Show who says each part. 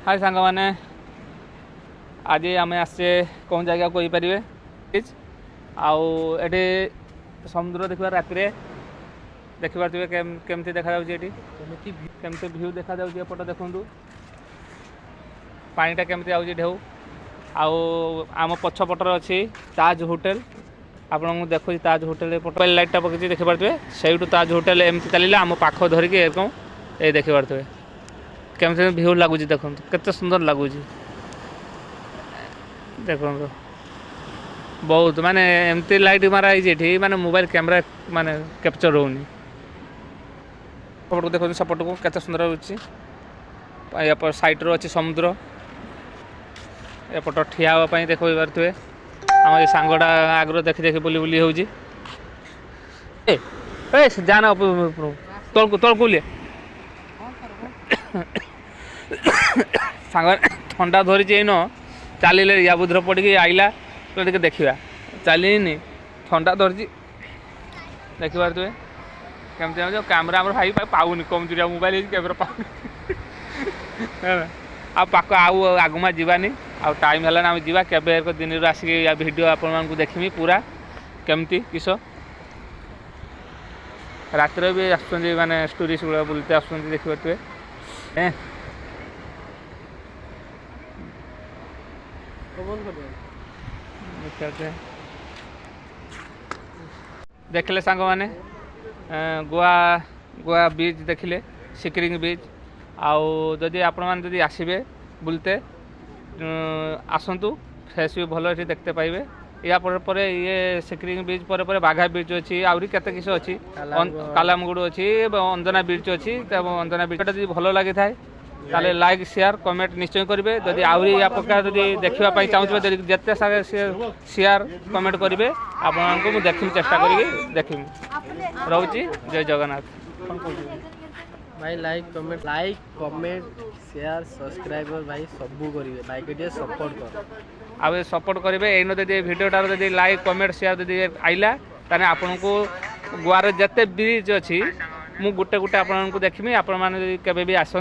Speaker 1: High ସାଙ୍ଗମାନେ, ଆଜି ଆମେ ଆସିଛେ କେଉଁ ଜାଗା କହିପାରିବେ? ଆଉ ଏଠି ସମୁଦ୍ର ଦେଖିବା, ରାତିରେ ଦେଖିପାରୁଥିବେ କେମିତି ଦେଖାଯାଉଛି ଏଠି, କେମିତି ଭିଉ ଦେଖାଯାଉଛି। ଏପଟ ଦେଖନ୍ତୁ ପାଣିଟା କେମିତି ଆଉଛି ଢେଉ। ଆଉ ଆମ ପଛପଟରେ ଅଛି ତାଜ ହୋଟେଲ, ଆପଣଙ୍କୁ ଦେଖୁଛି ତାଜ ହୋଟେଲ ଏପଟ ଲାଇଟ୍ଟା ପକେଇଛି, ଦେଖିପାରୁଥିବେ। ସେଇଠୁ ତାଜ ହୋଟେଲ ଏମିତି ଚାଲିଲା ଆମ ପାଖ ଧରିକି ଏରକମ, ଏଇ ଦେଖିପାରୁଥିବେ କେମିତି ଭିଉ ଲାଗୁଛି। ଦେଖନ୍ତୁ କେତେ ସୁନ୍ଦର ଲାଗୁଛି, ଦେଖନ୍ତୁ ବହୁତ ମାନେ ଏମିତି ଲାଇଟ୍ ମାରା ହେଇଛି ଏଠି, ମାନେ ମୋବାଇଲ କ୍ୟାମେରା ମାନେ କ୍ୟାପଚର୍ ହେଉନି। ସେପଟକୁ ଦେଖନ୍ତୁ, ସେପଟକୁ କେତେ ସୁନ୍ଦର ହେଉଛି। ଏପଟ ସାଇଡ଼୍ରେ ଅଛି ସମୁଦ୍ର, ଏପଟ ଠିଆ ହେବା ପାଇଁ ଦେଖିପାରୁଥିବେ। ଆମ ଏ ସାଙ୍ଗଟା ଆଗରୁ ଦେଖି ଦେଖି ବୁଲି ବୁଲି ହେଉଛି। ଏ ଏ ଯାନା ତଳକୁ ତଳକୁ ଓହ୍ଲେ। ସାଙ୍ଗ ଥଣ୍ଡା ଧରିଛି, ଏଇନ ଚାଲିଲେ ୟାବୁଦ୍ର ପଡ଼ିକି ଆଇଲା, ଟିକେ ଦେଖିବା। ଚାଲିନି, ଥଣ୍ଡା ଧରିଛି, ଦେଖିପାରୁଥିବେ କେମିତି। କ୍ୟାମେରା ଆମର ଭାଇ ପାଉନି, କମଜୋରିଆ ମୋବାଇଲ ହେଇଛି, କ୍ୟାମେରା ପାଉନି। ଆଉ ପାଖ ଆଉ ଆଗୁମା ଯିବାନି, ଆଉ ଟାଇମ୍ ହେଲାନି, ଆମେ ଯିବା କେବେ ଏକ ଦିନରୁ ଆସିକି ଭିଡ଼ିଓ ଆପଣମାନଙ୍କୁ ଦେଖିମି ପୁରା କେମିତି କିସ। ରାତିରେ ବି ଆସୁଛନ୍ତି, ମାନେ ଟୁରିଷ୍ଟ ଗୁଡ଼ା ବୁଲିତେ ଆସୁଛନ୍ତି, ଦେଖିପାରୁଥିବେ। ଦେଖିଲେ ସାଙ୍ଗମାନେ ଗୋଆ ଗୋଆ ବିଚ୍ ଦେଖିଲେ, ସିକ୍ରିଙ୍ଗ ବିଚ୍। ଆଉ ଯଦି ଆପଣମାନେ ଯଦି ଆସିବେ ବୁଲତେ ଆସନ୍ତୁ, ଫ୍ରେଶ୍ ବି ଭଲ ଏଠି ଦେଖିତେ ପାଇବେ। ୟା ପରେ ପରେ ଇଏ ସିକ୍ରିଙ୍ଗ ବିଚ୍ ପରେ ପରେ ବାଘା ବିଚ୍ ଅଛି, ଆହୁରି କେତେ କିଛି ଅଛି, କାଲାମଗୁଡ଼ ଅଛି, ଅଞ୍ଜନା ବିଚ୍ ଅଛି। ଅଞ୍ଜନା ବିଚ୍ଟା ଯଦି ଭଲ ଲାଗିଥାଏ ତାହେଲେ ଲାଇକ୍ ସେୟାର କମେଣ୍ଟ ନିଶ୍ଚୟ କରିବେ। ଯଦି ଆହୁରି ୟା ପ୍ରକାର ଯଦି ଦେଖିବା ପାଇଁ ଚାହୁଁଥିବେ, ଯଦି ଯେତେ ସାରା ସେୟାର କମେଣ୍ଟ କରିବେ, ଆପଣଙ୍କୁ ମୁଁ ଦେଖିବି, ଚେଷ୍ଟା କରିକି ଦେଖିବି। ରହୁଛି, ଜୟ ଜଗନ୍ନାଥ। କ'ଣ କହୁଛନ୍ତି
Speaker 2: ଭାଇ? Like comment, like comment share subscriber ଭାଇ ସବୁ କରିବେ। ଭାଇকে ଟିକେ ସପୋର୍ଟ କର।
Speaker 1: ଆଉ ଏ ସପୋର୍ଟ କରିବେ। ଏଇନ ଯଦି ଏ ଭିଡ଼ିଓଟାର ଯଦି ଲାଇକ୍ କମେଣ୍ଟ ସେୟାର ଯଦି ଆଇଲା, ତାହେଲେ ଆପଣଙ୍କୁ ଗୋଆର ଯେତେ ବ୍ରିଜ୍ ଅଛି ମୁଁ ଗୋଟେ ଗୋଟେ ଆପଣଙ୍କୁ ଦେଖିବି। ଆପଣମାନେ ଯଦି କେବେ ବି ଆସନ୍ତି